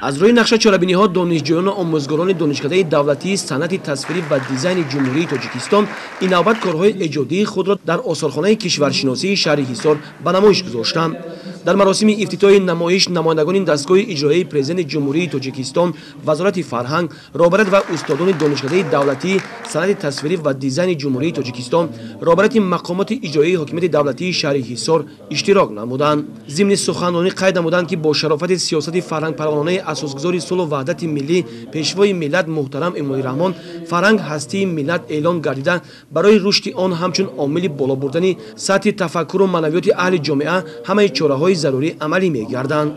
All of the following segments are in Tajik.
Аз рӯи нақша чорабиниҳо донишҷӯёну омӯзгорони Донишкадаи давлатии санъати тасвирӣ ва дизайни Ҷумҳурии Тоҷикистон ин навбат корҳои эҷодии худро дар осорхонаи кишваршиносии шаҳри Ҳисор ба намоиш гузоштанд. Дар маросими ифтитоҳи намоиш намояндагони дастгоҳи иҷроияи Президенти Ҷумҳурии Тоҷикистон, Вазорати фарҳанг, роҳбарият ва устодони Донишкадаи давлатии санъати тасвирӣ ва дизайни Ҷумҳурии Тоҷикистон, роҳбарияти мақомоти иҷроияи ҳокимияти давлатии шаҳри Ҳисор иштирок намуданд. Зимни суханронӣ қайд намуданд, ки бо шарофати сиёсати фарҳангпарваронаи асосгузори сулҳу ваҳдати миллӣ, Пешвои миллат муҳтарам Эмомалӣ Раҳмон, фарҳанг ҳастии миллат эълон гардида, барои рушди он ҳамчун омили боло бурдани сатҳи тафаккуру маънавиёти аҳли ҷомеа ҳамаи чораҳои зарурӣ амалӣ мегарданд.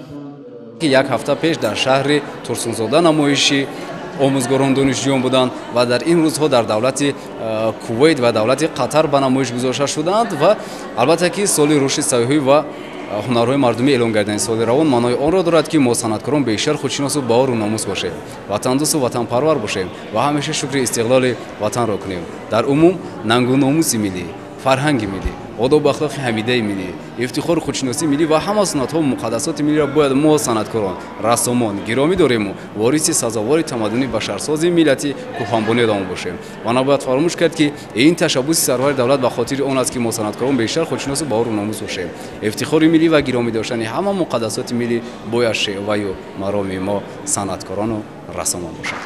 Як ҳафта пеш дар шаҳри Турсунзода намоиши омӯзгорон донишҷӯён буданд ва дар ин рӯзҳо дар давлати Кувайт ва давлати Қатар ба намоиш гузошта шуданд ва албатта ки соли рушди сайёҳӣ ва ҳунарҳои мардумӣ эълон гардидани соли равон маънои онро дорад, ки мо санъаткорон бештар худшиносу баору номус бошем, ватандӯсту ватанпарвар бошем ва ҳамеша шукри истиқлоли ватанро кунем. Дар умум нангу номуси миллӣ, фарҳанги миллӣ, одобу ахлоқи ҳамидаи миллӣ, ифтихору худшиносии миллӣ ва ҳама суннатҳо муқаддасоти миллиро бояд мо санъаткорон, рассомон гиромӣ дорему вориси сазовори тамаддуни башарсози миллати кӯҳанбунёдамон бошем. Ва набояд фаромӯш кард, ки ин ташаббуси сарвари давлат ба хотири он аст, ки мо санъаткорон бештар худшиносу баору номус бошем. Ифтихори миллӣ ва гиромӣ доштани ҳама муқаддасоти миллӣ бояд шеваю мароми мо санъаткорону рассомон бошад.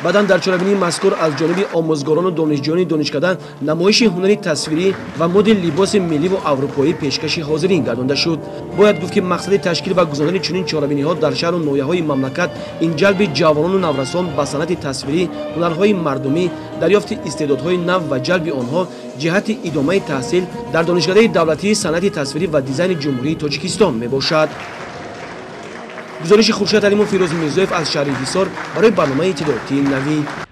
Баъдан дар чорабинии мазкур аз ҷониби омӯзгорону донишҷӯёни донишкада намоиши ҳунари тасвирӣ ва моди либоси милливу аврупоӣ пешкаши ҳозирин гардонда шуд. Бояд гуфт, ки мақсади ташкил ва гузарондани чунин чорабиниҳо дар шаҳру ноҳияҳои мамлакат ин ҷалби ҷавонону наврасон ба санъати тасвирӣ, ҳунарҳои мардумӣ, дарёфти истеъдодҳои нав ва ҷалби онҳо ҷиҳати идомаи таҳсил дар Донишкадаи давлатии санъати тасвирӣ ва дизайни Ҷумҳурии Тоҷикистон мебошад. Гузориши Хуршед Алимов, Фирӯз Мирзоев аз шаҳри Ҳисор барои барномаи иттилоотии Навид.